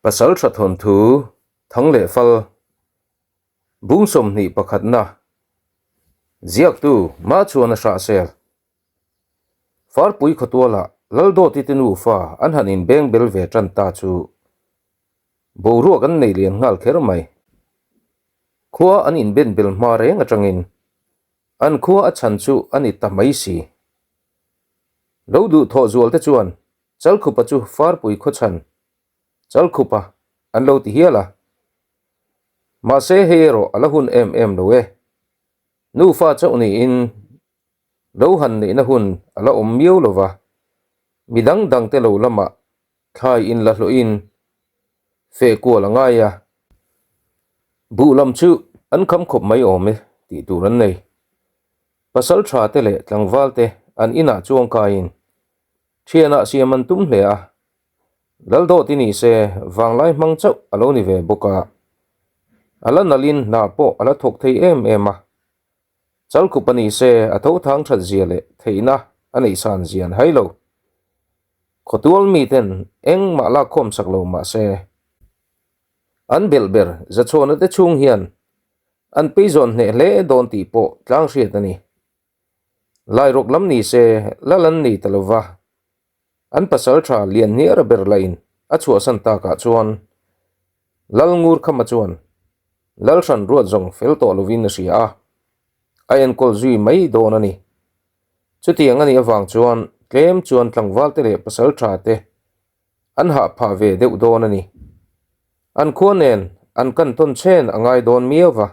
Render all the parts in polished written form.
Pasalṭha thawnthu thang leh fal bung 21 pakhatna ziaktu Machuana Hrahsel Farpui khawtualah Laldawti te nufa an han inbeng bel ve tan ta chu boruak an nei lian nghal kher mai. Khua an inben bel hma reng atangin an khua a chhan chu a ni ta mai si. Lo duhthawh zual te chuan Chalkhupa chu Farpui khawchhan Chalkhupa an lo ti hial a. Mahse hei erawh a la hun em em lo e. Nufa chauh niin lo han neihna hun a la awm miau lo va, mi dang dang te lo lamah thlai in la hlawhin feh kual a ngai a. Buh lam chu an kham khawp mai awm e tih tur an nei. Pasal tha te leh tlangval te an inah chuang kaiin Thianah siam an tum hle a, Laldawt i ni se vanglai hmang chauh a lo ni ve bawk a, a la nalhin hna pawh a la thawk thei em em a, Chalkhupa ni se a tho thang that zia leh theihna a neih san zia an hai lo. Khawtual miten engmah lakkhawm sak lo mah se, an belh ber Zachhuana te chhung hian an peizawn hneh hle dawn tih pawh tlang hriat a ni. Lairawk lam ni se lal an nei ta lova, an pasal tha lian hniara ber lahin a chhuahsan takah chuan Lal Ngurkhama chuan Lal hran ruat zawng fel tawh lovin a hria a, a enkawl zui mai dawn a ni. Chutiang a nih avang chuan tlem chuan tlangvalte leh pasal tha te an hah phah ve deuh dawn a ni. An khua nen an kan tawn chen a ngai dawn miau va.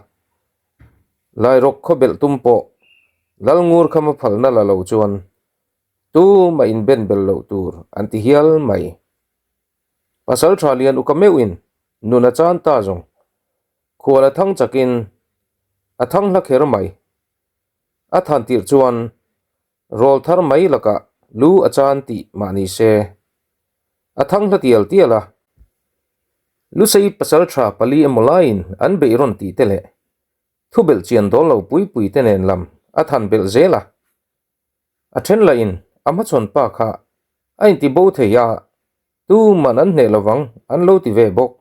Lairawk khawbelh tum pawh Lalngur khama phalna la lo chuan tumah inben bel loh tur an ti hial mai. Pasal tha lian uka meuhin nun a chan ta zawng khual a thang chakin a thang hla kher mai. A than tirh chuan rawl thar mai lakah lu a chan tih mah ni se a thang hla tial tial a. Lusei pasal tha pali emaw laiin an beih rawn tih te leh thu belh chian dawl lo pui pui te nen lam a than belh zel a. A then lahin a hmachhawn pa kha a inti bo thei a, tuman an hneh lovang an lo ti ve bawk.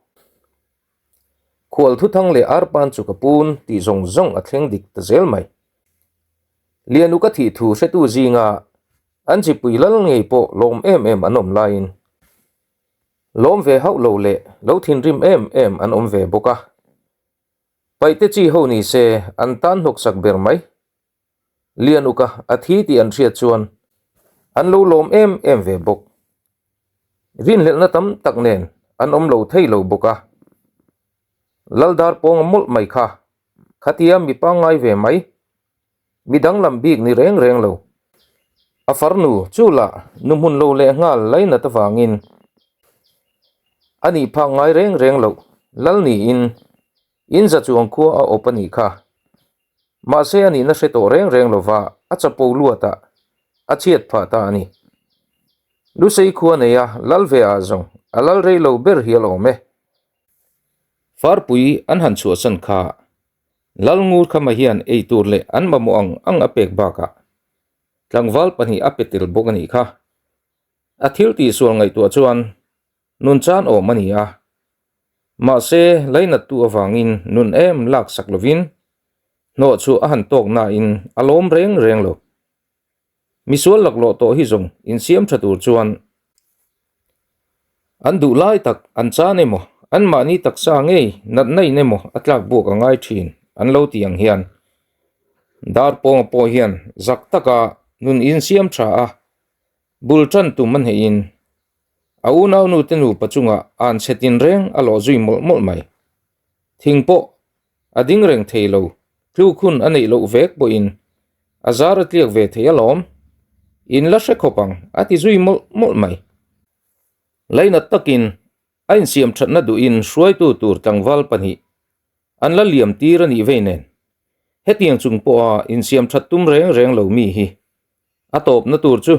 Khual thuthang leh arpan chu ka pun tih zawng zawng a thleng dik ta zel mai. Lianuk a thih thu hretu zinga an chipui lal ngei pawh lawm em em an awm laiin lawm ve hauh lo leh lo thinrim em em an awm ve bawk a. Paihte chi ho ni se an tan hnawksak ber mai. Lianuka a thi tih an hriat chuan an lo lawm em em ve bawk. Rinhlelhna tam tak nen an awm lo thei lo bawk a. Laldar pawnga mawlh mai kha khatia mi pangngai ve mai. Mi danglam bik ni reng reng lo. A farnu chu lah nu hmun lo leh nghal lainat avangin a nih phak ngai reng reng loh lal niin in za chuang khua a awp a nih kha. Mahse a nihna hre tawh reng reng lova a chapo luat ah a chhiat phah ta a ni. Lusei khua neia lal ve ah zawng a lal rei lo ber hi a lawm e. Farpui an han chhuahsan kha Lalngur khama hian ei tur leh an mamawh ang ang a pek bakah tlangval pahnih a pe tel bawk a nih kha. A thil tihsual ngaihtuah chuan nun chan awm a ni a. Mahse, lainattu avangin nun em lak sak lovin hnawh chu a han tawk nain a lawm reng reng lo. Misual laklawh tawh hi zawng insiam tha tur chuan an duh lai tak an chan emaw, anmahni taksa ngei natna in emaw a tlak buak a ngai thin an lo ti ang hian dar pawnga pawh hian zak taka nun insiam tha a bul tan tum a hneihin a unaunu te nupa chungah an chhe tin reng a lawh zui mawlh mawlh mai. Thing pawh A ding reng thei lo, tluk hun a neih loh vek pawhin a zar a tliak ve thei alawm. In la hre khawp ang, a ti zui mawlh mawlh mai. Lainat takin a insiam thatna duhin hruaitu tur tlangval pahnih an la liam tir a nih vei nen, hetiang chung pawha insiam that tum reng reng lo mi hi a tawpna tur chu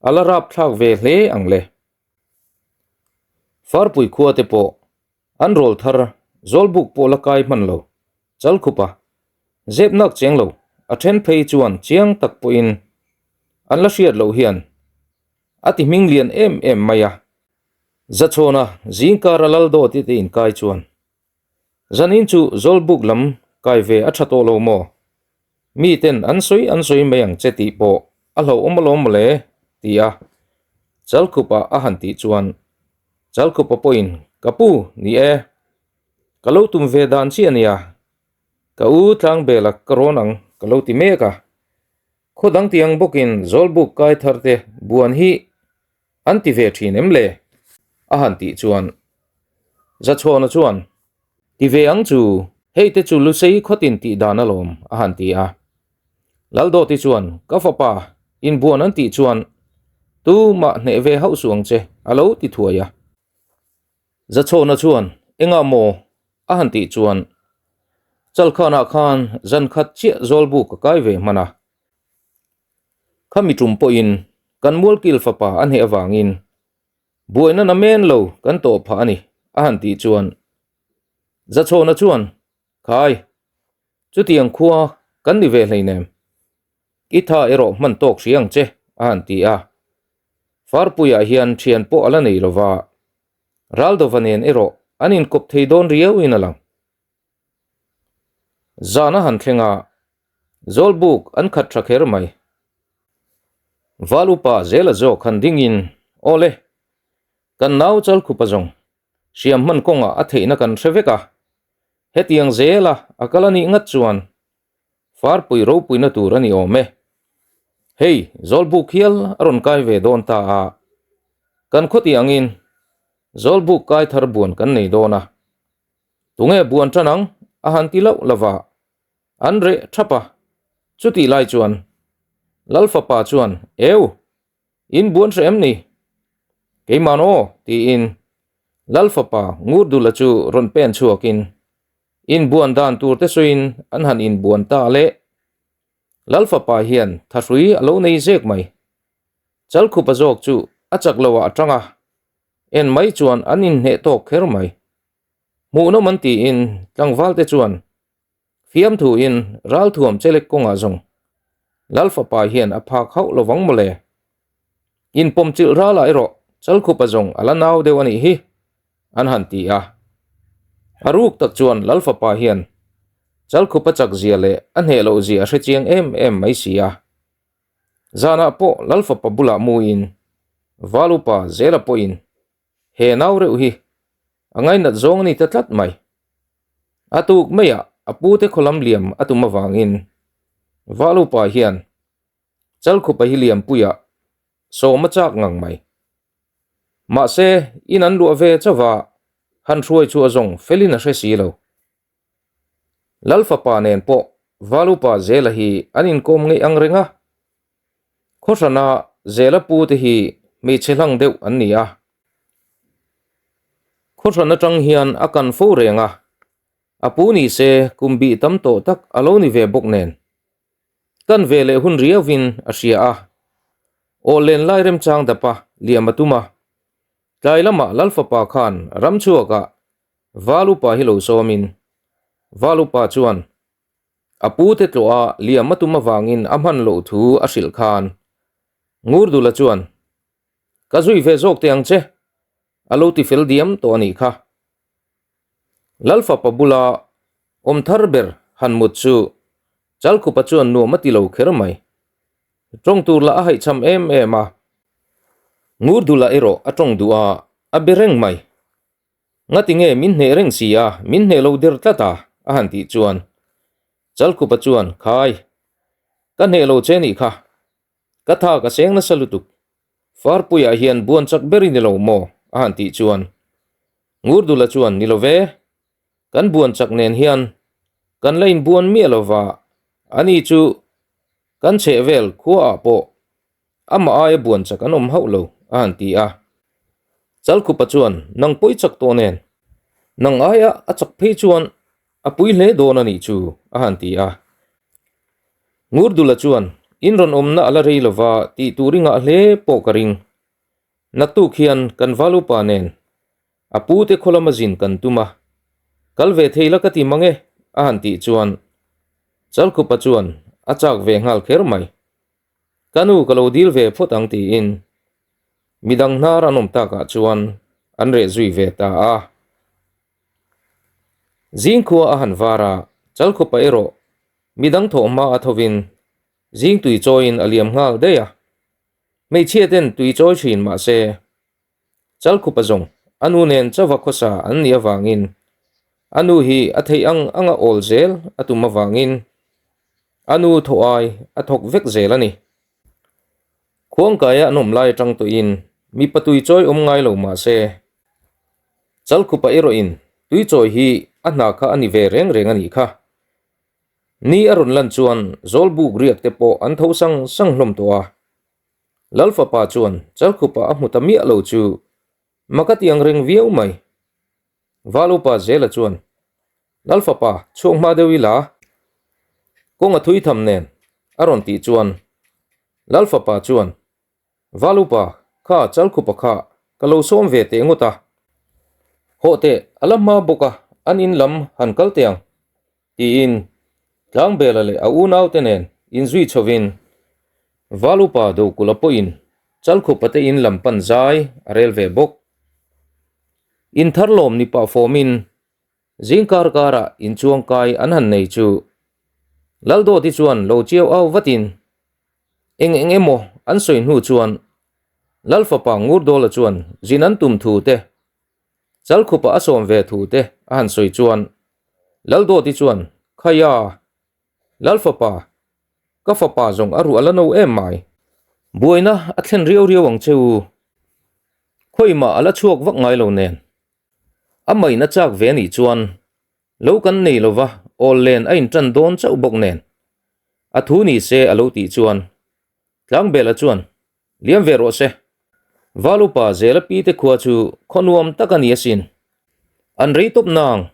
a la rapthlak ve hle ang le. Farpui khua te pawh An rawl thar, zawlbuk pawh la kai hman lo, chal khup a, zep nak cheng lo, a then phei chuan chiang tak pawhin an la hriat loh hian a ti hming lian em em mai a. Zachhawna zingkara Laldawti te inkai chuan, Zanin chu Zawlbuk lam kai ve a tha tawh lo maw? Mi ten an sawi an sawi mai ang che tih pawh a hlauhawm alawm mawle, ti a Chalkhupa a han tih chuan Chalkhupa pawhin, Ka pu, ni e, ka lo tum ve dan chiah a nia, ka u Tlangbela ka rawn ang ka lo ti mek a, khaw dang tiang bawkin Zawlbuk kai thar te buan hi An ti ve thin em le? A han tih chuan Zachhawna chuan, Ti ve ang chu, hei te chu Lusei khawtin tih dan alawm, a han ti a. Laldawti chuan, Ka fapa, inbuan an tih chuan tumah hneh ve hauh suh ang che, a lo ti thuai a. Zachhawna chuan, Engah maw? a han tih chuan, Chalkhanah khan zan khat chiah Zawlbu ka kai ve hman a. Khami tum pawhin kan mualkil fapa a hneh avangin buaina na men lo kan tawh phah a ni, a han tih chuan Zachhawna chuan, Khai, chutiang khua kan ni ve hleinem, i tha erawh hman tawk hria ang che, a han ti a. Farpuiah hian thian pawh a la nei lova, Raldova nen erawh an inkawp thei dawn riauin a lang. Zan a han thleng a, Zawlbuk an khat tha kher mai. Val upa zela zawk han dingin, Awle, kan nau Chalkhupa zawng hriam hman kawngah a theihna kan hre vek a, hetiang zela a kal a nih ngat chuan Farpui ropuina tur a ni awm e. Hei, Zawlbuk hial a rawn kai ve dawn ta a, kan khawti angin Zawlbuk kai thar buan kan nei dawn a, Tunge buan tan ang? a han ti loh lova, an reh thap a. Chutih lai chuan Lal fapa chuan, Eu, in buan hre em ni? Keiman aw, tiin Lal fapa Ngurdula chu rawn pen chhuakin inbuan dan tur te sawiin an han inbuan ta leh. Lal fapa hian thahrui a lo nei zek mai. Chalkhupa zawk chu a chak loah a tang a, en mai chuan an inhneh tawk kher mai. Hmuhnawm an tiin tlangval te chuan fiamthuin ralthuam chelek kawngah zawng Lal fapa hian a phak hauh lovang mawle. Inpawmchilh ralah erawh Chalkhupa zawng a la nau deuh a nih hi an han ti a. A ruk tak chuan Lal fapa hian Chalkhupa chak zia leh a hneh loh zia a hre chiang em em mai si a. Zanah pawh Lal fapa bulah muin Val upa Zela pawhin He nau reuh hi a ngainat zawng a ni ta tlat mai. A tuk maiah a pute khawlam liam a tum avangin Valupa hian Chalkhupa hi liampuiah sawm a chak ngang mai. Mahse, in an luah ve chauha han hruai chu a zawng felin a hre si lo. Lal fapa nen pawh Valupa Zela hi an inkawm ngeih ang reng a. Khawhrana Zela pu te hi hmeichhe hlang deuh an ni a. Khawhran atang hian a kan fo reng a, a pu ni se kum bih tam tawh tak a lo ni ve bawk nen. Kan ve leh hun riauvin a hria a, aw len lai remchang dapa liam a tum a. Tlai lamah Lal fapa khan ramchhuakah Val upa hi lo sawmin, Val upa chuan a pute tlawh a liam a tum avangin a hman loh thu a hrilh khan Ngurdula chuan, Ka zui ve zawk teh ang che, a lo ti fel diam tawh a nih kha. Lal fapa bula awm thar ber han mut chu Chalkhupa chuan nuam a ti lo kher mai. Tawng tur lah a haihchham em em a. Ngurdula erawh a tawng duh a, a be reng mai. Ngati nge min hneh reng si a, min hneh lo der tlat a, a han tih chuan Chalkhupa chuan, Khai, ka hneh lo che nih kha, ka tha ka seng nasa lutuk, Farpuiah hian buan chak ber i ni lo maw? a han tih chuan Ngurdula chuan, Ni lo ve, kan buan chak nen hian kan la inbuan miah lo va, ani chu kan chhehvel khuaah pawh Amah aia buan chak an awm hauh lo, a han ti a. Chalkhupa chuan, Nang pawh i chak tawh nen, nang aia a chak phei chuan a pui hle dawn a nih chu, a han ti a. Ngurdula chuan, In rawn awmna a la rei lova tih tur i ngah hle pawh ka ring. Naktuk hian kan val upa nen a pute khaw lama zin kan tum a, kal ve thei la ka ti mang e, a han tih chuan Chalkhupa chuan a chak ve nghal kher mai. Ka nu ka lo dil ve phawt ang tiin midang hnar an awm takah chuan. an reh zui ve ta a. Zingkhua a han var a, Chalkhupa erawh midang thawh hma a thovin zing tui chawiin a liam nghal daih a. Hmeichhia ten tui chawi thin mah se, Chalkhupa zawng a nu nen chauva khawsa an nih avangin a nu hi a theih ang anga awl zel a tum avangin a nu thawh ai a thawk vek zel a ni. Khuangkaia an awm lai atang tawhin mipa tui chawi awm ngai lo mah se, Chalkhupa erawhin tui chawi hi a hna kha a ni ve reng reng a nih kha. Ni a rawn lan chuan Zawlbuk riak te pawh an tho sang sang hlawm tawh a. Lal fapa chuan Chalkhupa a hmu ta miah lo chu mak a ti ang reng viau mai. Val upa Zela chuan, Lal fapa, chhuak hma deuh ila, kawng a thui tham nen, a rawn tih chuan Lal fapa chuan, Val upa, kha Chalkhupa kha ka lo sawm ve teh ngawt a. Hawh teh, a la hma bawk a, an in lam han kal teh ang. Tiin Tlangbela leh a unaute nen inzui chhovin Val upa Dokulh-a pawhin Chalkhupa te in lam pan zai a rel ve bawk. Inthar lawm ni pah fawmin zing kar karah inchuang kai an han nei chu Laldawti chuan lo chiau au vatin eng eng emaw an sawi hnu chuan Lalfapa Ngurdawla chuan zin an tum thu te Chalkhupa a sawm ve thu te a han sawi chuan Laldawti chuan, Khaia, Lalfapa, ka fapa zawng a ruah la no em mai. Buaina a thlen riau riau ang che u. Khawimah a la chhuak vak ngai lo nen. A main a chak ve anih chuan lo kan nei lova awl len a intan dawn chauh bawk nen. A thu ni se a lo tih chuan Tlangbela chuan, Liam ve rawh se. Val upa Zela pi te khua chu khaw nuam tak a ni asin. An rei tawp nang.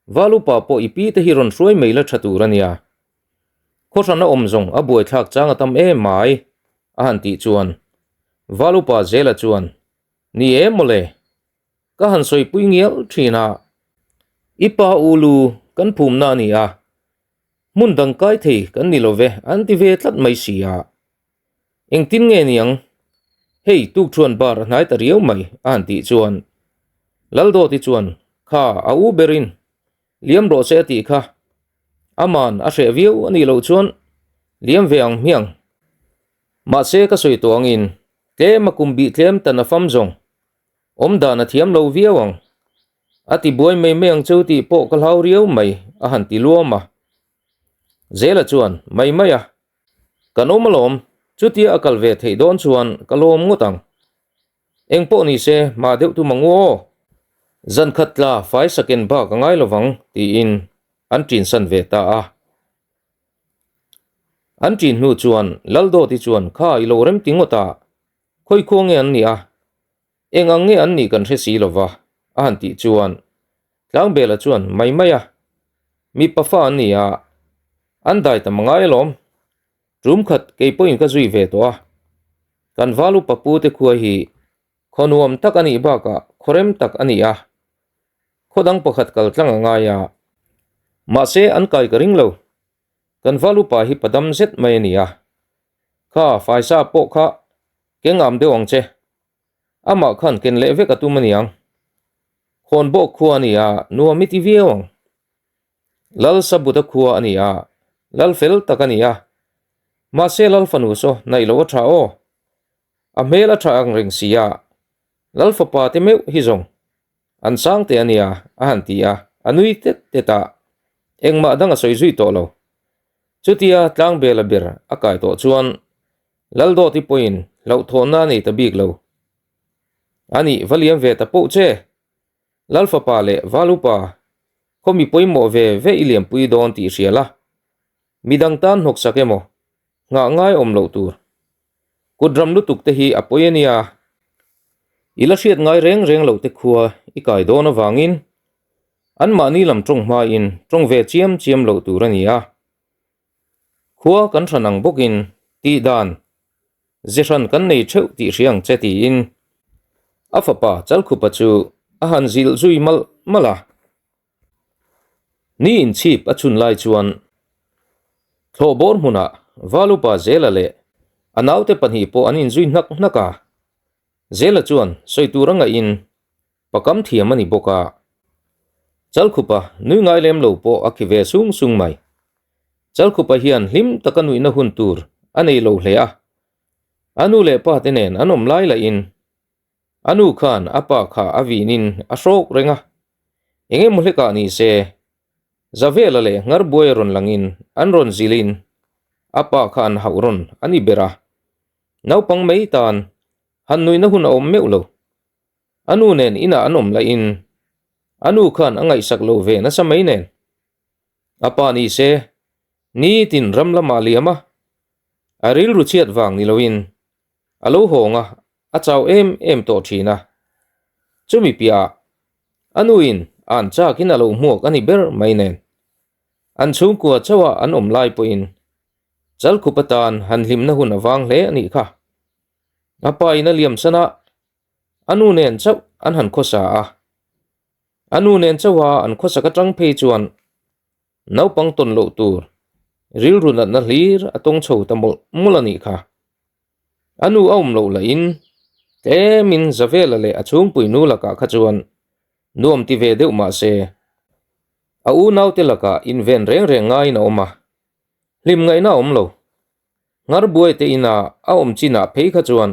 Val upa pawh i pi te hi rawn hruai mai la tha tur a nia. Khaw hran a awm zawng a buaithlak chang a tam em mai, a han tih chuan Val upa Zela chuan, Ni e mawle. Ka han sawipui ngial thin a. I pa u lu kan phumna a ni a. Hmun dang kai thei kan ni lo ve an ti ve tlat mai si a. Engtin nge niang? Hei tukṭhuan bar a hnai ta riau mai a han tih chuan Laldawti chuan kha a u berin liam rawh se a tih kha aman a hreh viau a nih loh chuan liam ve ang hmiang. Mahse ka sawi tawh angin tlem a kum bih tlem tan a fam zawng awm dan a thiam lo viau ang. A ti buai mai mai ang cheu tih pawh ka hlau riau mai a han ti luam a. Zela chuan mai mai a Kan awm alawm, chutia a kal ve theih dawn chuan ka lawm ngawt ang. Eng pawh ni se mah deuh tum ang u aw. Zan khat tla fai saken bak a ngai lovang tiin an ṭinsan ve ta a. An ṭin hnu chuan Laldawti chuan kha i lo rem ti ngawt a, khawi khua nge an nih a? Eng ang nge an nih kan hre si lova a han tih chuan Tlangbela chuan mai mai a, mipa fa an ni a, an dai ta mangai alawm. Tum khat kei pawhin ka zui ve tawh a, kan val upa pu te khua hi khaw nuam tak a nih bakah khaw rem tak a ni a, khaw dang pakhat kal tlang a ngai a, mahse an kai ka ring lo. Kan val upa hi padam zet mai a ni a, kha faisa pawh kha keng am deuh ang che. Amah khan ken leh vek a tum a niang. Khawn bawk khua a ni a, nuam i ti viau ang. Lal Sabuta khua a ni a, lal fel tak a ni a. Mahse lal fanu saw naih loh a tha aw. A hmel a tha ang reng si a, lal fapa te meuh hi zawng an sang teh a nia a han ti a, a nui tet tet a, engmah dang a sawi zui tawh lo. Chutia tlangbela ber a kai tawh chuan Laldawti pawhin hlauhthawnna a nei ta bik lo. A nih va liam ve ta poh che. Lalfapa leh Valupa, khaw mi pawimawh ve ve i liampui dawn tih hria la. Midang tan hnawksak emaw, nghah ngai awm loh tur. Kut ram lutuk te hi a pawi a nia. I la hriat ngai reng reng loh te khua i kai dawn avangin anmahni lam tawng hmain tawng ve chiam chiam loh tur a ni a. Khua kan hran ang bawkin tih dan ze hran kan nei theuh tih hria ang che tiin a fapa Chalkhupa chu a han zilh zui malh malh a. Ni inchhip a chhun lai chuan thlawh bawr hmunah Valupa Zela leh a naute pahnih pawh an inzui hnak hnak a. Zela chuan sawi tur a ngaihin. Pakam thiam a ni bawk a. Chalkhupa nui ngai lem lo pawh a khi ve sung sung mai. Chalkhupa hian hlim taka nuihna hun tur a nei lo hle a. A nu leh pa te nen an awm lai lahin a nu khan a pa kha a vinin a hrawk reng a. Eng emaw hlekah ni se Zavela leh Ngarbuai rawn langin an rawn zilhin a pa kha an hauh rawn a ni ber a. Naupang mai tan han nuihna hun a awm meuh lo. A nu nen inah an awm lahin a nu khan a ngaihsak lo ve nasa mai nen. A pa ni se, nitin ram lamah liam a, a rilru chhiat vang ni loin a lo hawng a, a chau em em tawh thin a. Chumi piahah a nuin an chakin a lo hmuak a ni ber mai nen. An chhungkua chauha an awm lai pawhin Chalkhup atan han hlimna hun a vang hle a nih kha. A pa in a liam san a, a nu nen chauh an han khawsa a. A nu nen chauha an khawsak atang phei chuan naupang tawn loh tur rilru natna hlir a tawng chho ta mawlh mawlh a nih kha. A nu a awm loh lahin tlemin Zavela leh a chhungpui nu lakah kha chuan nuam ti ve deuh mah se a unaute lakah inven reng reng ngaiin a awm a, hlim ngaihna a awm lo. Ngarbuai te ina a awm chinah phei kha chuan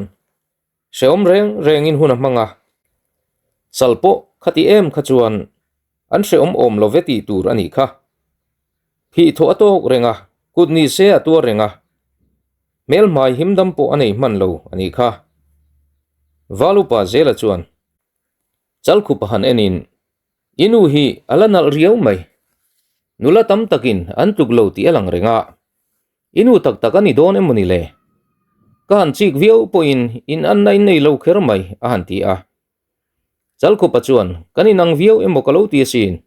Hrehawm reng rengin hun a hmang a, sal pawh khati em kha chuan an hrehawm awm lo ve tih tur a nih kha. Phih thawh a tawk reng a, kut ni se a tuar reng a, hmelhmai himdam pawh a nei hman lo a nih kha. Valupa Zela chuan Chalkhupa han enin, I nu hi a la nalh riau mai, nula tam takin an tluk lo tih a lang reng a, I nu tak tak a ni dawn emaw ni le? Ka han chik viau pawhin in anna in nei lo kher mai, a han ti a. Chalkhupa chuan, Kan inang viau emaw ka lo ti asin.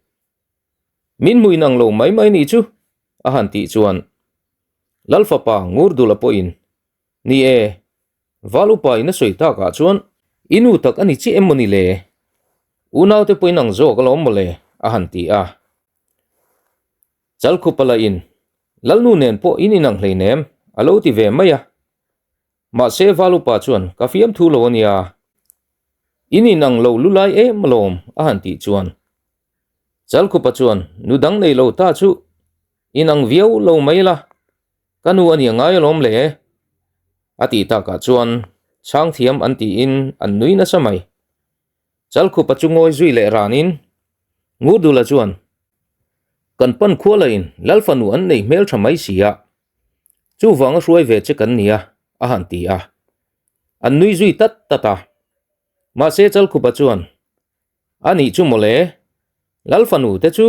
Min hmu inang lo mai mai nih chu, a han tih chuan Lalfapa Ngurdula pawhin, Ni e, Val upa in a sawi takah chuan i nu tak a ni chiah emaw ni le? Unaute pawh inang zawk alawm maw le, a han ti a. Chalkhupa lahin, Lalnu nen pawh in inang hleinem, a lo ti ve mai a. Mahse Valupa chuan, Ka fiamthu lo a nia. In inang lo lu lai em alawm, a han tih chuan. Chalkhupa chuan, Nu dang nei lo ta chu inang viau lo mai la, ka nu a nia ngai alawm le, a tih takah chuan chhang thiam an tiin an nui nasa mai. Chalkhupa chu ngawi zui leh ranin Ngurdula chuan, Kan pan khua lahin Lal fanu an nei hmel tha mai si a, chuvanga hruai ve che kan nia, a han ti a. An nui zui tat tat a. Mahse Chalkhupa chuan, A nih chu mawle, Lal fanu te chu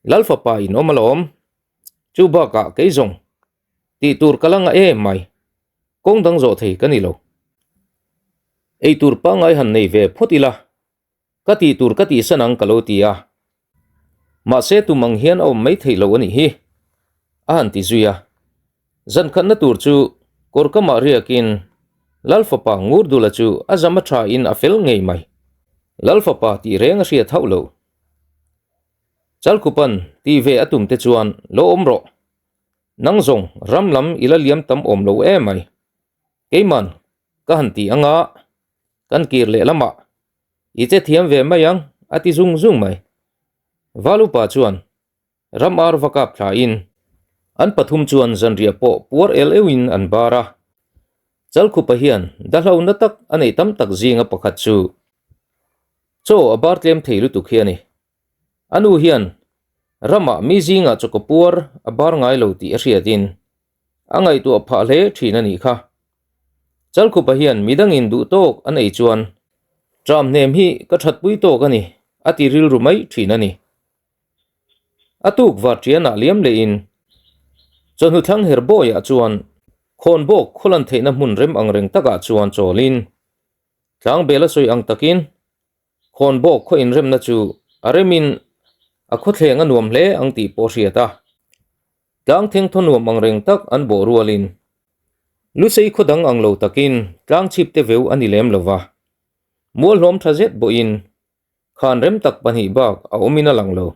Lal fapa in awm alawm, chu bakah kei zawng tih tur ka la ngah em mai, kawng dang zawh thei ka ni lo. Ei tur pangngai han nei ve phawt ila, ka tih tur ka tihsan ang ka lo ti a. Mahse tum ang hian a awm mai theih lo a nih hi, a han ti zui a. Zan khatna tur chu kawr kamah riakin Lalfapa Ngurdula chu a zam a thain a fel ngei mai. Lalfapa tih reng a hriat hauh lo. Chalkhupan tih ve a tum te chuan lo awm rawh. Nang zawng ram lam i la liam tam awm lo em mai. Keiman ka han ti anga kan kir leh lamah i che thiam ve mai ang a ti zung zung mai. Valupa chuan ram ar va kap thlain an pathum chuan zanriah pawh puar el euhin an bar a. Chalkhupa hian dahlohna tak a nei tam tak zinga pakhat chu chaw a bar tlem thei lutuk hi a ni. A nu hian ramah mi zingah chawkaw puar a bar ngai lo tih a hriatin a ngaihtuah phah hle thin a nih kha. Chalkhupa hian midangin duh tawk a nei chuan ṭam hnem hi ka ṭhatpui tawk a ni a ti rilru mai thin a ni. A tuk var ṭianah liam lehin chawhnu thlang her bawiah chuan khawnbawk khawlan theihna hmun rem ang reng takah chuan chawlin tlangbel a sawi ang takin Khawnbawk khaw inremna chu a remin a khawthleng a nuam hle ang tih pawh a hriat a. Tlang thengthaw nuam ang reng tak an bawh rualin Lusei khaw dang ang lo takin tlang chhip te veu a ni lem lo va. Mual hlawm tha zet bawhin khan rem tak pahnih bak a awmin a lang lo.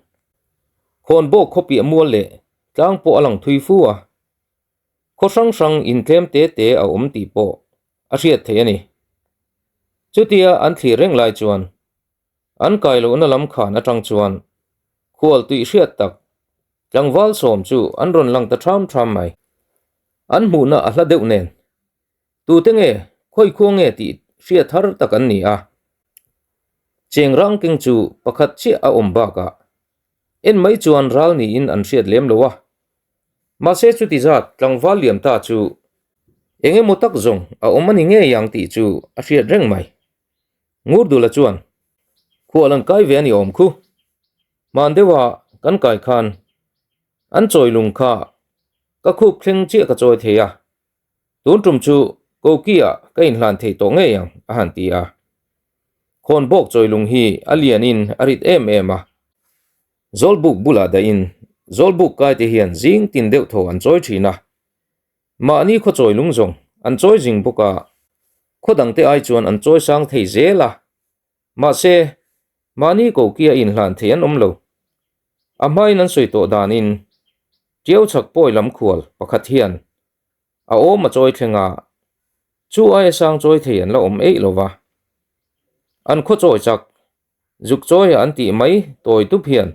Khawnbawk khaw piah mual leh tlang pawh a lang thui fu a. Khaw hrang hrang intlem te te a awm tih pawh a hriat theih a ni. Chutia an thlir reng lai chuan. An kai lohna lam khan atang chuan khual tih hriat tak tlangval sawm chu an rawn lang ta ṭham ṭham mai. An hmuhna a hla deuh nen tute nge khawi khua nge tih hriat har tak an ni a. Cheng rang keng chu pakhat chiah a awm bakah en mai chuan ral niin an hriat lem lo a. Mahse chuti zat tlangval liam ta chu eng emaw tak zawng a awm a ni ngei ang tih chu a hriat reng mai. Ngurdula chuan, Khual an kai ve a ni awm khu. Hman deuha kan kai khan an chawi lung kha ka khup thleng chiah ka chawi thei a, tun tum chu koki-ah ka inhlan thei tawh ngei ang, a han ti a. Khawn bawk chawi lung hi a lianin a rit em em a. Zawlbuk bulah dahin zawlbuk kaite hian zing tin deuh thaw an chawi thin a. Mahni khaw chawi lung zawng an chawi zing bawk a, khaw dangte ai chuan an chawi sang thei zel a. Mahse, mahni kokia inhlan thei an awm lo. A hmain an sawi tawh danin Tiau chhak pawi lam khual pakhat hian a awm a chawi thleng a, chu aia sang chawi thei an la awm eih lo va. An khaw chawi chak Zuk chawia an tih mai tawi tup hian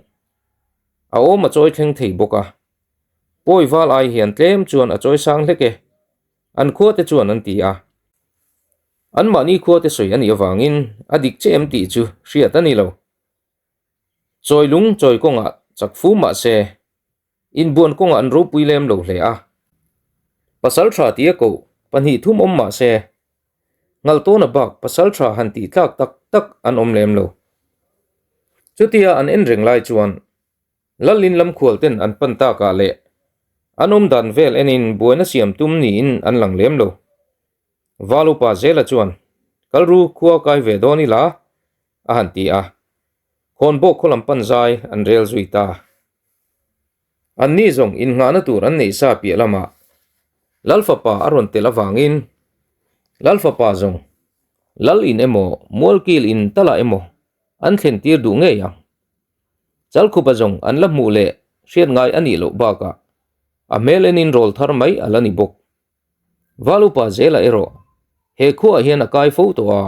a awm a chawi thleng thei bawk a, pawi val ai hian tlem chuan a chawi sang hlek e, an khua te chuan an ti a. Anmahni khua te sawi a nih avangin a dik che em tih chu hriat a ni lo. Chawi lung chawi kawngah chak fu mah se Inbuan kawngah an ropui lem lo hle a. Pasal tha tia koh pahnih thum awm mah se, Ngaltawna bak pasal tha han tih tlak tak tak an awm lem lo. Chutia an en reng lai chuan Lalin lam khual ten an pan takah leh an awm dan vel enin buaina siam tum niin an lang lem lo. Val upa Zela chuan, Kalru khua kai ve dawn ila, a han ti a. Khawnbawk khaw lam pan zai an rel zui ta. Anni zawng innghahna tur an neih sa piah lamah Lalfapa a rawn tel avangin Lalfapa zawng Lal in emaw Mualkil in talah emaw an thlen tir duh ngei ang. Chalkhupa zawng an la hmuh leh hriat ngai a nih loh bakah a hmel enin rawl thar mai a la ni bawk. Val upa Zela erawh he khuaah hian a kai fo tawh a,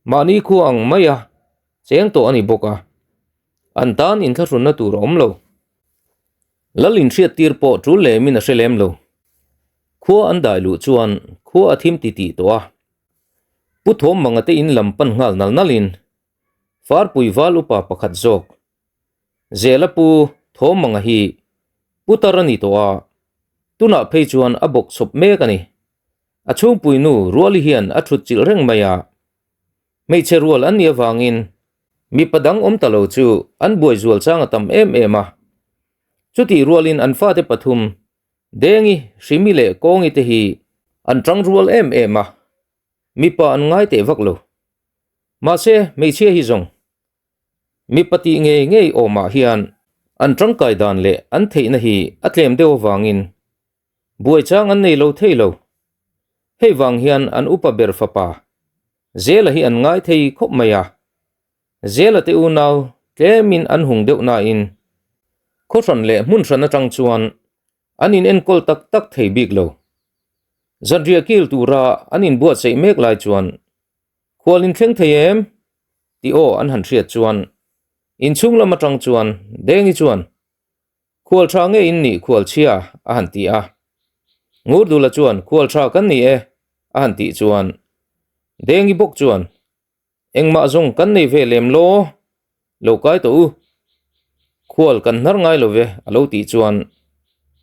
mahni khua ang maia cheng tawh a ni bawk a, an tan inthlahrunna tur a awm lo. Lal inhriattir pawh tul lemin a hre lem lo. Khua an dai luh chuan khua a thim titih tawh a. Pu Thawmmanga te in lam pan nghal nal nalin Farpui val upa pakhat zawk Zela Pu Thawmmanga hi putar a ni tawh a, tunah phei chuan a bawk chawp mek a ni. A chhungpui nu Ruali hian a thut chilh reng mai a, Hmeichhe rual an nih avangin mipa dang awm ta lo chu an buai zual chang a tam em em a. Chutih rualin an fate pathum, Dengi, Hrimi leh Kawngi te hi an tang rual em em a, mipa an ngai teh vak lo. Mahse, hmeichhia hi zawng mipa tih ngei ngei awmah hian an tangkai dan leh an theihna hi a tlem deuh avangin Buai chang an nei lo thei lo. Hei vang hian an upa ber fapa Zela hi an ngai thei khawp mai a. Zela te unau tlemin an hung deuh nain khaw hran leh hmun hran atang chuan an in enkawl tak tak thei bik lo. Zanriah kil tura an inbuatsaih mek lai chuan Khual in thleng thei em? tih aw an han hriat chuan inchhung lam atang chuan Dengi chuan Khual tha nge in nih khual chhia? a han ti a. Ngurdula chuan Khual tha kan ni e a han tih chuan Dengi bawk chuan Engmah zawng kan nei ve lem law, lo kai tawh u. Khual kan hnar ngai lo ve a lo tih chuan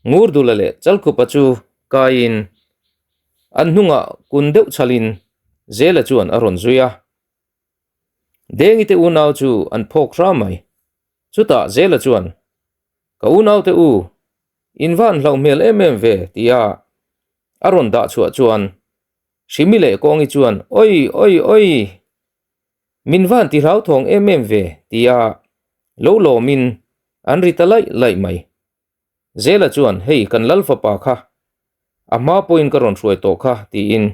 Ngurdula leh Chalkhupa chu kaiin an hnungah kun deuh chhalin Zela chuan a rawn zui a. Dengi te unau chu an phawk hram mai. Chutah Zela chuan, Ka unaute u, in va han hlauh hmel em em ve, tia a rawn dah chhuah chuan Hrimi leh Kawngi chuan, Oi, oi, oi! Min va han ti hlauthawng em em ve, tia lo lawmin an ri ta laih laih mai. Zela chuan, Hei, kan lal fapa kha, a hma pawhin ka rawn hruai tawh kha, tiin,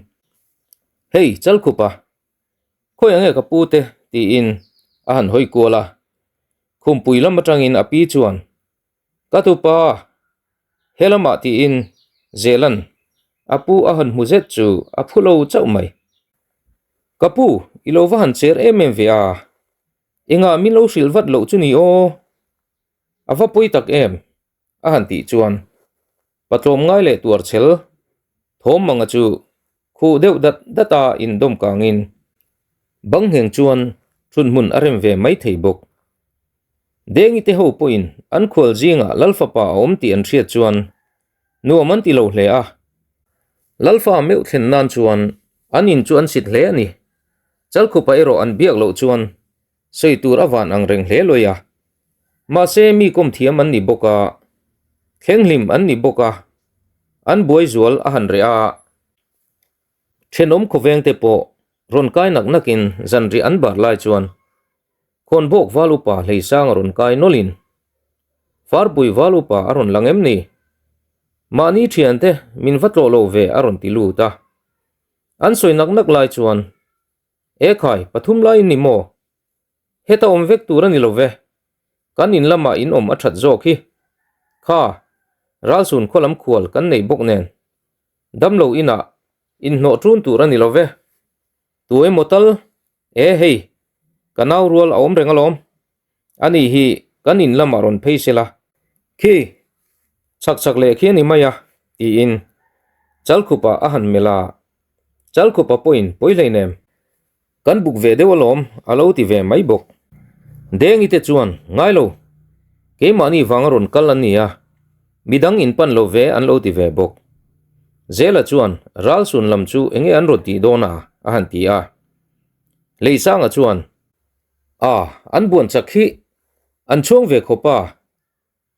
Hei, Chalkhupa, khawi ang nge ka pu te? tiin a han hawi kual a. Khumpui lam atangin a pi chuan, Ka tupa, he lamah tiin Zela'n a pu a han hmu zet chu a phu lo chauh mai. Ka pu, i lo va han cher em em ve a. Engah min lo hrilh vat loh chu ni aw? A va pawi tak em? a han tih chuan patlawm ngai leh tuar chhel thawm manga chu khuh deuh dat dat a indawm kangin bang ngheng chuan thunhmun a rem ve mai thei bawk. Dengi te ho pawhin an khual zingah Lalfapa a awm tih an hriat chuan nuam an ti lo hle a. Lalfa meuh thlen nan chuan an in chu an sit hle a ni. Chalkhupa erawh an biak loh chuan sawi tur a van ang reng hle lawi a. Mahse mi kawm thiam an ni bawk a, thleng hlim an ni bawk a, an buai zual a han reh a. Thenawm khawveng te pawh rawn kai nak nakin zanriah an bar lai chuan Khawnbawk val upa Hleisang a rawn kai nawlhin Farpui val upa a rawn lang em ni? Mahni thiante min va tlawh lo ve a rawn ti lut a. An sawi nak nak lai chuan Ekhai, pathum laiin ni maw? Heta awm vek tur a ni lo ve. Kan in lamah in awm a that zawk hi. Kha, Ralsun khaw lam khual kan nei bawk nen. Damlo inah inhnawh ṭun tur a ni lo ve. Tu emaw tal? E hei, ka nau rual a awm reng alawm. Ani hi kan in lamah rawn phei se la. Khi, chhak chhak leh khi a ni mai a, tiin Chalkhupa a han melh a. Chalkhupa pawhin pawi hleinem. Kan buk ve deuh alawm, a lo ti ve mai bawk. Dengi te chuan, Ngai lo, keimahni vanga rawn kal an ni a, midang in pan lo ve an lo ti ve bawk. Zela chuan, Ralsun lam chu enge an rawn tih dawn a? a han ti a. Leisanga chuan, A, an buan chak hi an chhuang ve khawp a,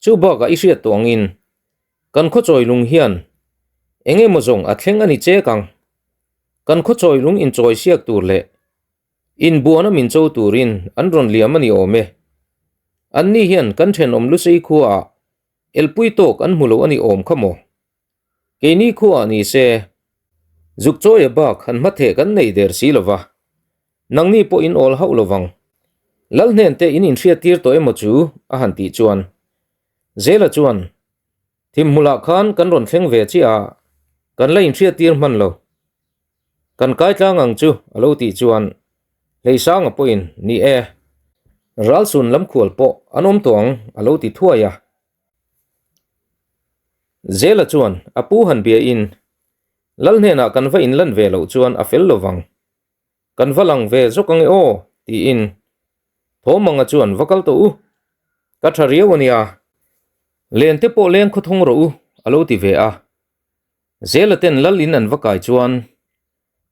Chu bakah i hriat tawh angin kan khawchawi lung hian eng emaw zawng a thleng a ni chek ang. Kan khawchawi lung inchawi siak tur leh inbuana min cho turin an rawn liam a ni awm e. Anni hian kan thenawm Lusei khuaah elpui tawk an hmu lo a ni awm kha maw? Keini khuaah ni se zukchawia bak han hmatheh kan nei der si lo va, Nangni pawh in awl hauh lovang. Lal hnen te in inhriat tir tawh emaw chu? a han tih chuan Zela chuan, Thimhmulah khan kan rawn thleng ve chiah a, kan la inhriat tir hman lo. Kan kai tlang ang chu a lo tih chuan Hleisanga pawhin, Ni e, Ralsun lamkhual pawh an awm tawh ang a lo ti thuai a. Zela chuan a pu han biain, Lal hnenah kan va inlan ve loh chuan a fel lovang. Kan va lang ve zawk ange aw, tiin Thawmanga chuan va kal tawh u, ka tha riau a nia, len te pawh leng khawthawng rawh u, a lo ti ve a. Zela ten lal in an va kai chuan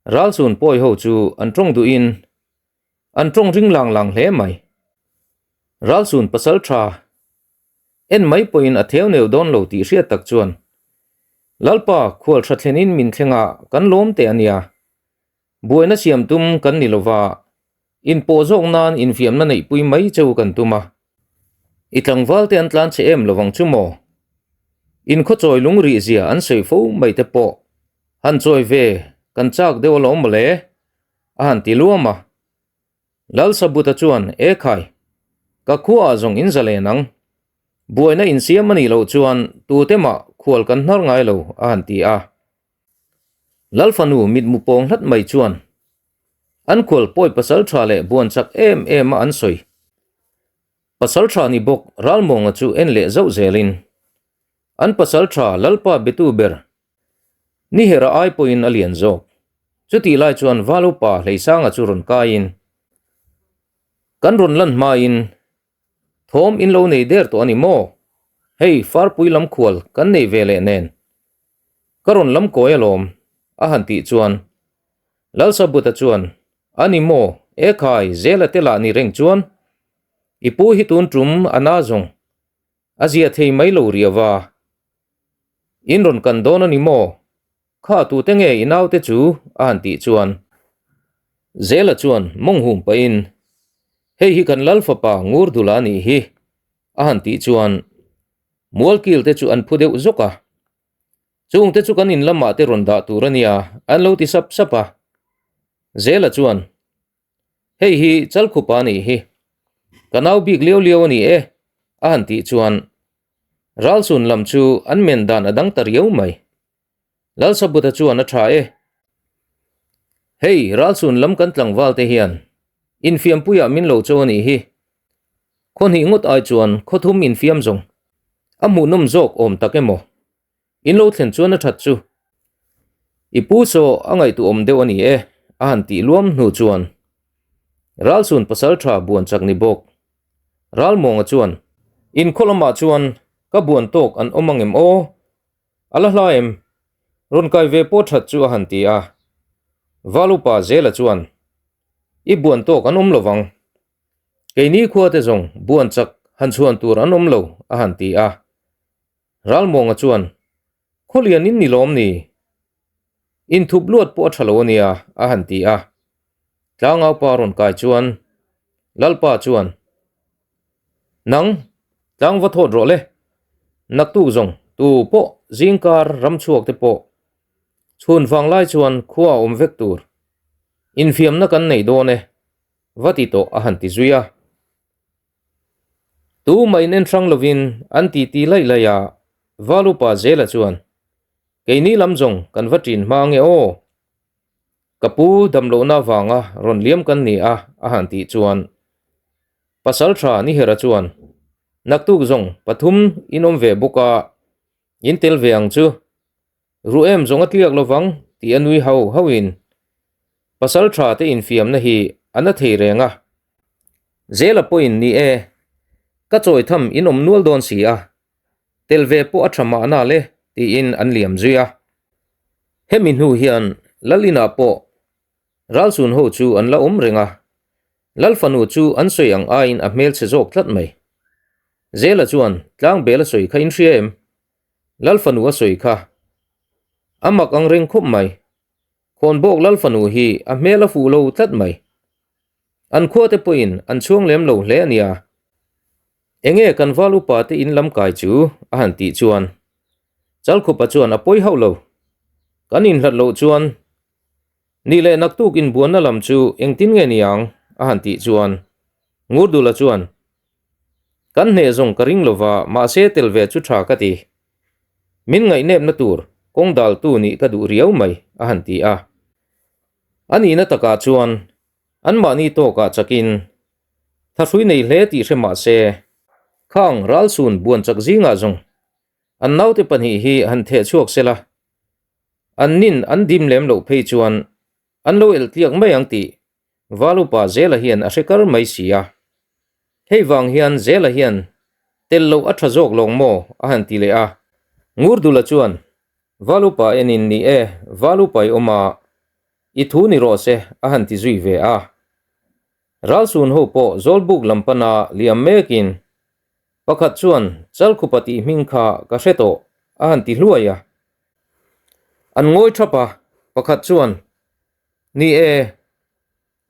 Ralchun pawi ho chu an tawng duhin an tawng ring lang lang hle mai. Ralchun pasal tha En mai pawhin a theu neu dawn lo tih hriat tak chuan Lalpa khual tha thlenin min thleng a kan lawm teh a nia. Buaina siam tum kan ni lova, inpawh zawk nan infiamna neihpui mai cheu kan tum a. I tlangval te an tlan che em lovang chu maw? In khawchawi lung rih zia an sawi fo mai te pawh han chawi ve kan chak deuh alawm mawle a han ti luam a. Lalsabuta chuan, E khai, ka khuaah zawng in zalen ang. Buaina insiam a nih loh chuan tute mah khual kan hnar ngai lo, a han ti a. Lalfanu mitmu pawng hlat mai chuan an khual pawi pasal tha leh buan chak em em a an sawi. Pasal tha ni bawk Ralmuanga chu en leh zauh zelin an pasal tha Lalpa betu ber Nihera ai pawhin a lian zawk. Chutih lai chuan Valupa Hleisanga chu rawn kaiin, Kan rawn lan hmain thawm in lo nei der tawh a ni maw? Hei Farpui lam khual kan nei ve leh nen ka rawn lam kawi alawm a han tih chuan Lalsabuta chuan, A ni maw? Ekhai, Zela te lah ni reng chuan i pu hi tun tum a na zawng a zia thei mai lo riau a. In rawn kan dawn a ni maw? Kha tute nge i naute chu? a han tih chuan Zela chuan mawng hum pahin, Hei hi kan lal fapa Ngurdula a nih hi, a han tih chuan Mualkil te chu an phu deuh zawk a. Chungte chu kan in lamah te rawn dah tur a nia, an lo ti sap sap a. Zela chuan, Hei hi Chalkhupa a nih hi, ka nau bik liau liau a ni e, a han tih chuan Ralsun lam chu an men dan a dang ta riau mai. Lalsabuta chuan a tha e. Hei, Ralsun lam kan tlangval te hian infiampuiah min lo cho a nih hi. Khaw hnih ngawt ai chuan khaw thum infiam zawng a hmuhnawm zawk awm tak emaw? In lo thlen chuan a that chu. I pu saw a ngaihtuahawm deuh a ni e, a han tih luam hnu chuan Ralsun pasaltha buan chak ni bawk. Ralmuanga chuan, In khaw lamah chuan ka buan tawk an awm angem aw? A la hla em? Rawn kai ve pawh that chu a han ti a. Valupa Zela chuan, I buan tawk an awm lovang. Keini khuate zawng buan chak han chhuan tur an awm lo, a han ti a. Ralmuanga chuan, Khawlian in ni lawm ni? Inthup luat pawh a tha lo a nia, a han ti a. Tlangaupa rawn kai chuan, Lalpa chuan, Nang, tlang va thawt rawh le. Naktuk zawng tu pawh zingkar ramchhuak te pawh chhun vanglai chuan khua a awm vek tur. Infiamna kan nei dawn e, va ti tawh a han ti zui a. Tu mah in en hrang lovin an titi laih laih a, Valupa Zela chuan, Keini lam zawng kan va ṭin hma nge aw? Ka pu damlohna avanga rawn liam kan ni a, a han tih chuan Pasalṭha Nihera chuan, Naktuk zawng pathum in awm ve bawk a, in tel ve ang chu. Ruh em zawng a tliak lovang tih a nui hau hauhin pasal tha te infiamna hi a na thei reng a. Zela pawhin ni e, ka chawi tham in awm nual dawn si a, tel ve pawh a tha mahna le tiin an liam zui a. Hemi hnu hian Lal inah pawh Ralchun ho chu an la awm reng a, Lal fanu chu an sawi ang aiin a hmelchhe zawk tlat mai. Zela chuan tlangbel a sawi kha in hria em? Lal fanu a sawi kha. A mak ang reng khawp mai. Khawnbawk Lal fanu hi a hmel a fuh lo tlat mai. An khuate pawhin an chhuang lem lo hle a nia. Enge kan val upa te in lam kai chu a han tih chuan Chalkhupa chuan a pawi hauh lo. Kan inhlat loh chuan Nih leh naktuk inbuanna lam chu engtin nge ni ang? a han tih chuan Ngurdula chuan, Kan hneh zawng ka ring lova, mahse tel ve chu tha ka ti. Min ngaihnepna tur kawng daltu nih ka duh riau mai, a han ti a. A nihna takah chuan anmahni tawkah chakin thahrui nei hle tih hre mahse, khang ralsun buan chak zingah zawng an naute pahnih hi han theh chhuak sela, An nin an dim lem loh phei chuan an lo elh tliak mai ang tih Valupa Zela hian a hre kar mai si a. Hei vang hian Zela hian tel loh a tha zawk lawng maw a han ti leh a. Ngurdula chuan Valupa enin ni e, Valupa i awm a, i thu ni rawh se a han ti zui ve a. Ralsun ho pawh Zawlbuk lam pana liam mekin Pakhat chuan, Chalkhupa tih hming kha ka hre tawh, a han ti hluai a. An ngawi thap a, pakhat chuan, Ni e,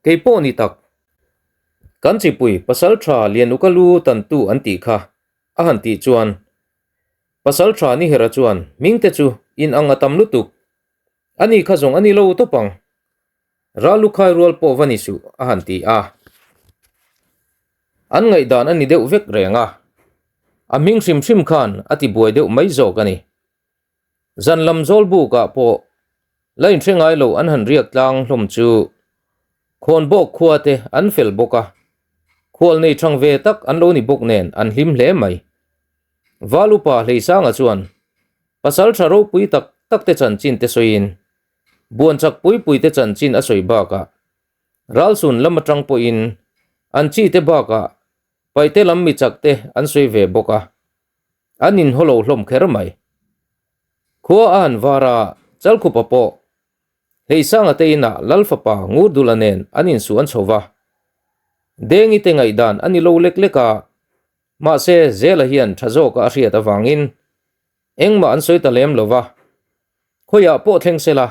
kei pawh ni tak. Kan chipui Pasaltha Lianuka lu tantu an tih kha, a han tih chuan, Pasaltha Nihera chuan, Hmingte chu in ang a tam lutuk. Ani kha zawng a ni lo tawp ang. Ral lukhai rual pawh va ni suh, a han ti a. An ngaihdan a ni deuh vek reng a. A hming hrim hrim khan a ti buai deuh mai zawk a ni. Zan lam zawl bukah pawh la inhre ngai lo an han riak tlang hlawm chu Khawnbawk khua te an fel bawk a, khual nei thang ve tak an lo ni bawk nen an hlim hle mai. Val upa Hleisanga chuan pasal tha ropui tak tak te chanchin te sawiin Buan chak pui pui te chanchin a sawi bakah Ralsun lam atang pawhin an chi te bakah Paite lam mi chak te an sawi ve bawk a, an inhaw lo hlawm kher mai. Khua a han var a, Chalkhupa pawh Hleisanga te inah Lal fapa Ngurdula nen an insuan chho va. Dengi te ngaihdan a ni lo lek lek a, mahse Zela hian tha zawka a hriat avangin Engmah an sawi ta lem lo va, khawiah pawh thleng se la,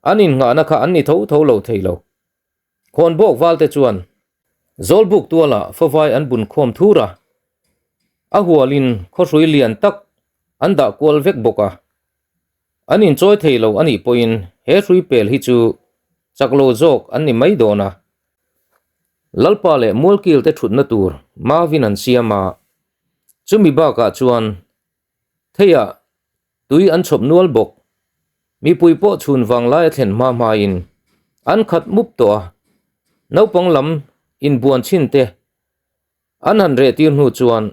an innghahna kha an ni tho tho lo thei lo. Khawnbawk valte chuan Zawlbuk tualah favai an bun khawm thur a, a hualin khawhrui lian tak an dah kual vek bawk a. An inchawi thei lo a nih pawhin he hrui pel hi chu chak lo zawk an ni mai dawn a. Lalpa leh Mualkil te thutna tur Mavin an siam a, chumi bakah chuan Theiah tui an chhawp nual bawk. Mipui pawh chhun vang lai a thlen hma hmain an khat mup tawh a, naupang lam inbuan chhin te. An han reh tir hnu chuan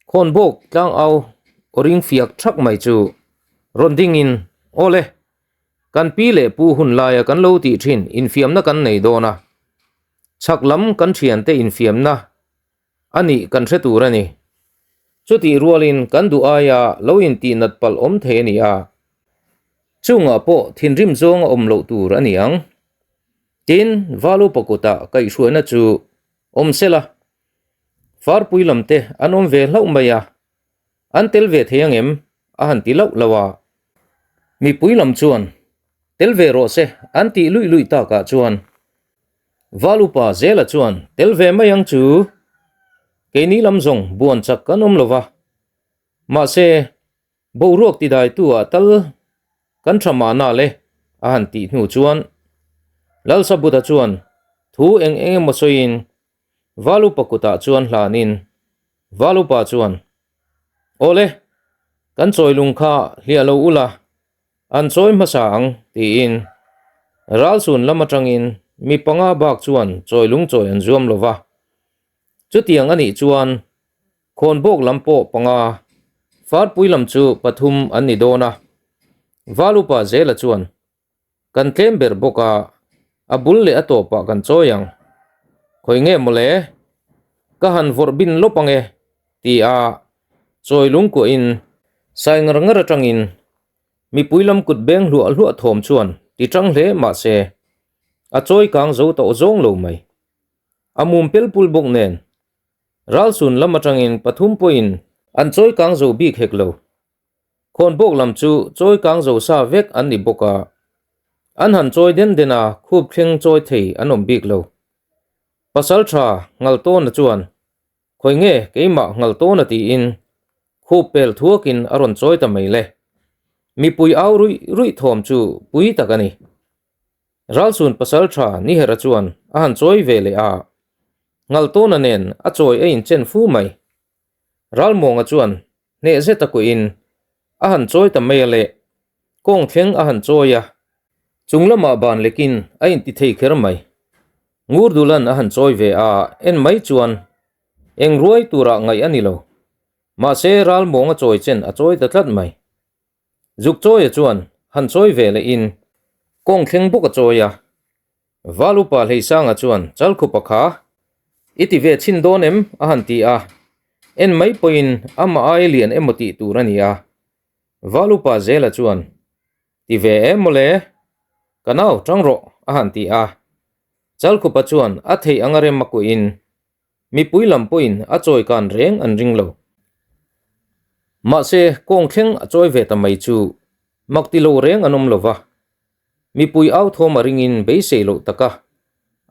Khawnbawk tlangau aw ring fiak thak mai chu rawn dingin, Aw le, kan pi leh pu hun laia kan lo tih thin infiamna kan nei dawn a, chhak lam kan thiante infiamna a nih kan hre tur a ni. Chutih rualin kan duh aia lo intihnat palh awm thei a ni a, chungah pawh thinrim zawng a awm loh tur a ni ang. Tin, Valupa kuta kaihhruaina chu awm sela, Farpui lam te an awm ve hlauh mai a, an tel ve thei ang em? a han ti lauh lauh a. Mipui lam chuan, Tel ve rawh se an tih luih luih takah chuan Val upa Zela chuan, Tel ve mai ang chu. Keini lam zawng buan chak kan awm lo va, mahse, Boruak tidaitu ah tal kan tha mahna le a han tih hnu chuan Lalsabuta chuan thu eng eng emaw sawiin Valupa kutah chuan hlanin Valupa chuan Awle, kan chawilung kha hliah lo ula an chawi hmasa ang tiin Ralchhun lam atangin mi panga bak chuan chawilung chawi an zuam lova. Chutiang a nih chuan Khawnbawk lam pawh panga, Farpui lam chu pathum an ni dawn a. Val upa Zela chuan, Kan tlem ber bawk a, a bul leh a tawpah kan chawi ang. Khawi nge mawle? Ka han vawrh bin lawp ang e, ti a chawi lungkuahin sai ngar ngar atangin mipui lam kut beng hluah hluah thawm chuan ti tang hle mah se a chawi kang zo tawh zawng lo mai. A mum pel pul bawk nen Ralsun lam atangin pathum pawhin an chawi kang zo bik hek lo. Khawnbawk lam chu chawi kang zo sa vek an ni bawk a, an han chawi den den a khup thleng chawi thei an awm bik lo. Pasal tha Ngaltawna chuan, Khawi nge keimah Ngaltawna tiin khup pel thuakin a rawn chawi ta mai le. Mipui au ruih ruih thawm chu pui tak a ni. Ralchhun pasal tha Nihera chuan a han chawi ve leh a, Ngaltawna nen a chawi a inchen fu mai. Ralmuanga chuan hneh zet a kuahin a han chawi ta mai a leh kawng thleng a han chawi a, chung lamah ban lekin a inti thei kher mai. Ngurdulan a han chawi ve a, en mai chuan eng ruai turah ngaih a ni lo. Mahse Ralmuanga chawi chen a chawi ta tlat mai. Zukchawia chuan han chawi ve leh in kawng thleng bawk a chawi a. Val upa Hleisanga chuan Chalkhupa kha i ti ve chhin dawn em? a han ti a, en mai pawhin amah ai lian emaw tih tur a ni a. Val upa Zela chuan Ti ve em mawle? Ka nau tang rawh a han ti a. Chalkhupa chuan a theih anga rem a kuah in Mipui lam pawhin a chawi kan reng an ring lo. Mahse, kawng thleng a chawi ve ta mai chu mak ti lo reng an awm lo va. Mipui au thawm a ringin beisei loh taka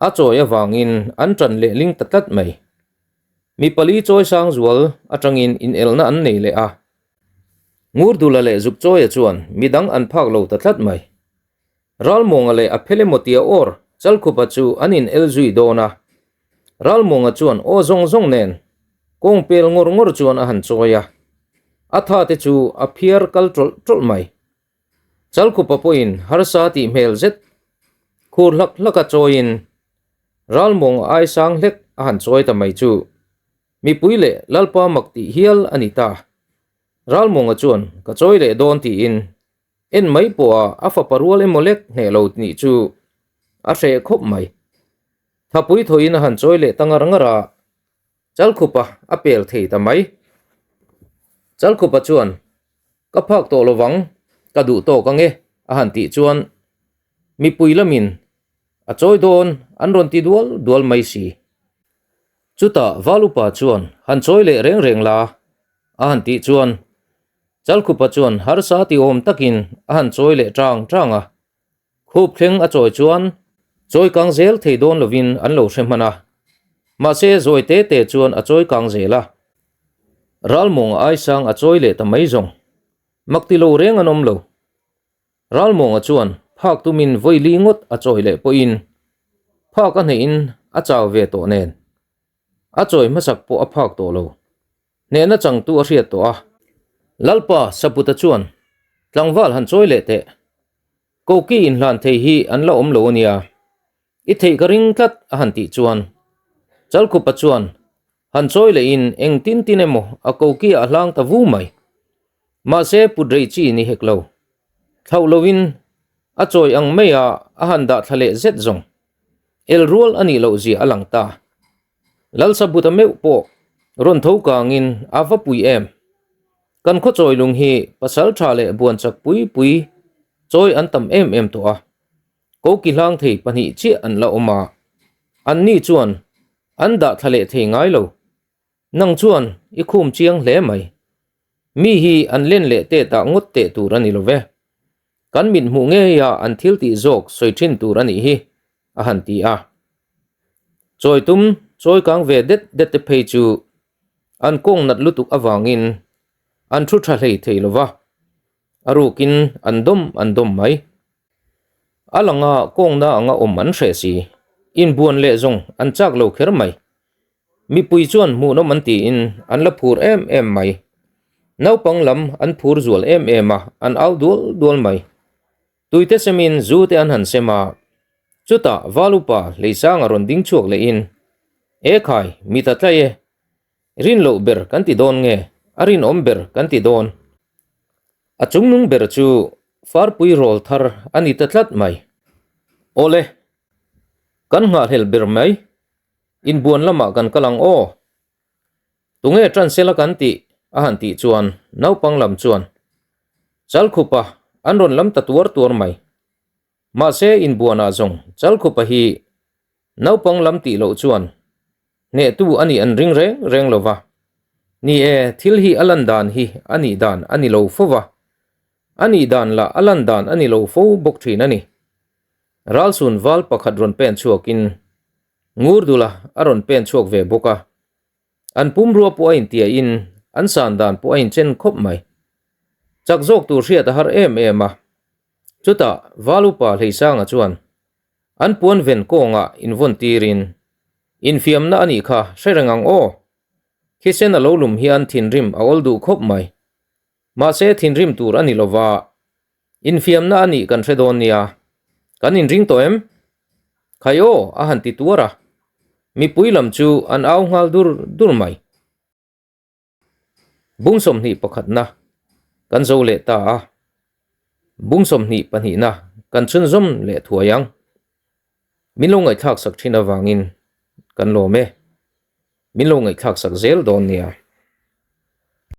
a chawi avangin an ṭan leh ling ta tlat mai. Mi pali chawi sang zual atangin inelna an nei leh a. Ngurdula leh Zukchawia chuan midang an phak lo ta tlat mai. Ralmuanga leh a phel emaw tia awr Chalkhupa chu an in el zui dawn a. Ralmuanga chuan aw zawng zawng nen kawng pel ngawr ngawr chuan a han chawi a. A tha te chu a phiar kal tawlh tawlh mai. Chalkhupa pawhin harsa tih hmel zet khur hlak hlak a chawiin Ralmuanga ai sang hlek a han chawi ta mai chu mipui leh Lalpa mak tih hial a ni ta. Ralmuanga chuan ka chawi leh dawn tiin En mai pawha a fapa rual emaw lek hneh lo nih chu a hreh khawp mai. Thapui thawiin a han chawi leh ta ngar ngar a, Chalkhupa a pel thei ta mai. Chalkhupa chuan, Ka phak tawh lovang, ka duh tawk ang e, a han tih chuan mipui lamin a chawi dawn an rawn ti dual dual mai si. Chutah Valupa chuan han chawi leh reng reng la, a han tih chuan Chalkhupa chuan harsa ti awm takin a han chawi leh tang tang a, khup thleng a chawi chuan chawi kang zel thei dawn lovin an lo hre hman a, mahse zawi te te chuan a chawi kang zel a, Ralmawng aisang a chawi leh ta mai zawng, mak ti lo reng an awm lo. Ralmawnga chuan phak tumin vawi li ngawt a chawi leh pawhin phak a hnehin a chau ve tawh nen a chawi hmasak pawh a phak tawh lo. Hnehna changtu a hriat tawh a. Lalpa Saputa chuan tlangval han chawi leh teh. Koki inhlan thei hi an la awm lo a nia. I theih ka ring tlat a han tih chuan Chalkhupa chuan. Han chawi lehin eng tin tin emaw a koki ah a hlang ta vu mai. Mahse put rei chi ni hek lo. Thlauh loin a chawi ang mai a a han dah thla leh zet zawng. El rual a nih loh zia a lang ta. Lalsa buta meuh pawh rawn tho kangin a va pui em. Kan khaw chawi lung hi pasal tha leh buan chak pui pui chawi an tam em em tawh a. Koki hlang thei pahnih chiah an la awm a, anni chuan an dah thla leh thei ngai lo. Nang chuan i khum chiang hle mai. Mi hi an len leh tet ah ngawt teh tur a ni lo ve. Kan mit hmuh ngei a an thil tih zawk sawi thin tur a nih hi, a han ti a. Chawi tum chawi kang ve det det te phei chu an kawng nat lutuk avangin an thu tha hlei thei lo va, a rukin an dawm an dawm mai. A langa kawngna anga awm an hreh si. Inbuan leh zawng an chak lo kher mai. Mipui chuan hmuhnawm an tiin an la phur em em mai. Naupang lam an phur zual em em a, an au dual dual mai. Tuite semin zu te an han sem a, chutah Val upa Hleisanga rawn ding chhuak lehin, E khai, mi ta tlai e, Rin loh ber kan ti dawn nge? A rinawm ber kan ti dawn. A chungnung ber chu farpui rawl thar a ni ta tlat mai. Awle, kan nghahhlel ber mai. Inbuan lamah kan kal ang aw. Tunge tan sela kan tih a han tih chuan naupang lam chuan Chalkhupa an rawn lam ta tuar tuar mai. Mahse inbuanah zawng Chalkhupa hi naupang lam tih loh chuan hnehtu a nih an ring reng reng lo va. Ni e, thil hi a lan dan hi a nih dan a ni lo fo va, a nih dan lah a lan dan a ni lo fo bawk thin a ni. Ralsun val pakhat rawn pen chhuakin Ngurdula a rawn pen chhuak ve bawk a, an pumrua pawh a intiahin an san dan pawh a inchen khawp mai. Chak zawk tur hriat a har em em a, chutah Val upa Hleisanga chuan An puan ven kawngah invawn tirin, Infiamna a nih kha hre reng ang aw. Thisen a lo lum hian thinrim a awl duh khawp mai. Mahse thinrim tur a ni lo va, infiamna a nih kan hre dawn nia. Kan inring tawh em? Khai aw a han ti tuar a. Mipui lam chu an au nghal dur dur mai. Bung 21 na kan zo leh ta a, bung 22 na kan chhunzawm leh thuai ang. Min lo ngaihthlak sak thin avangin kan lawm e. Min lo ngaihthlak sak zel dawn nia.